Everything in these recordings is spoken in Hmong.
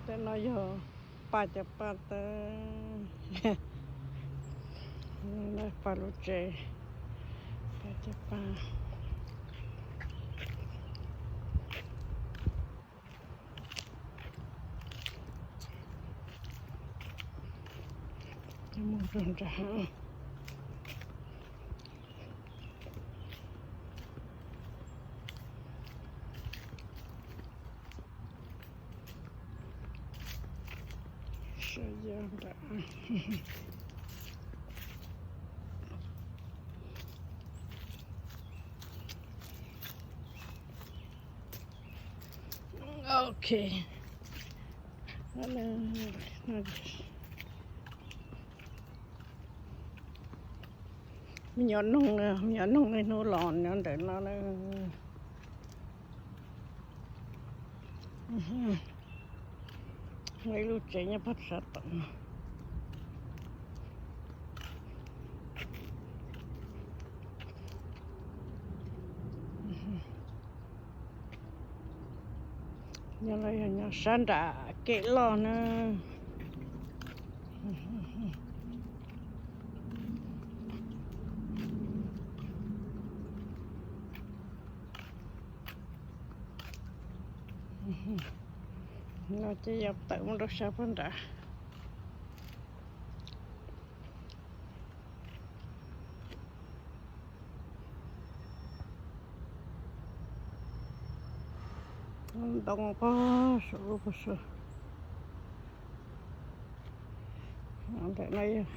Tej no yog Paj cov Paj tawb, Paj lub tsev, Paj cov Paj. Mus rau nram sab yaj nram. Ok. Me nyuam noog, me nyuam noog niaj hnub los nyob ntawm no na. Muaj ib lub tsev nyob pem sab tod no. Nyob los yog nyob sab nram kev loj na. No ces yog tawm mus rau sab pag nrad. Ntoo pob saum lub pob saud. Ntawm no yog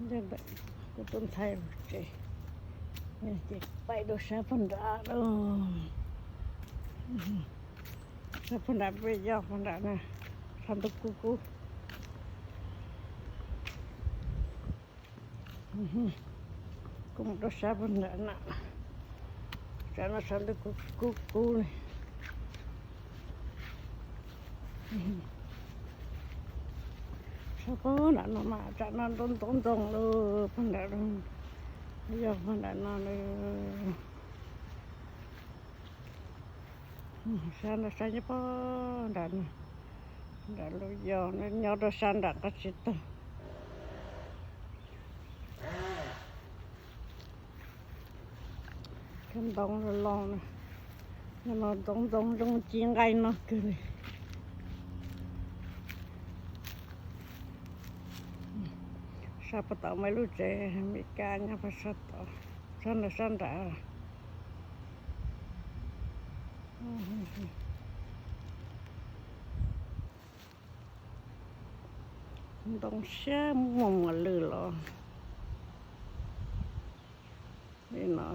ntawm kuv tus ntxhais lub tsev, ces pais rau sab pag nrad lawm. Sab pag nrad peb yog pag nrad na, sab ntug kub kub. Kuv mus rau sab pag nrad na, sab no sab ntug kub kub li. Sab pag nrad no mas tsam no ntoo ntoo ntoo lawm, pag nrad yog pag nrad no lawm. Sab nrad sab nyob pag nrad no, nrad lub yog nyob rau sab nram qab tsev tag. Cov ntoo los los na, no ntoo ntoo zoo ci nqaij no kawg li. Sab pag tod muaj ib lub tsev Amelikas nyob pag sab tod, sab nrad sab nrad. Ntoo siab muaj muas lwj los li no.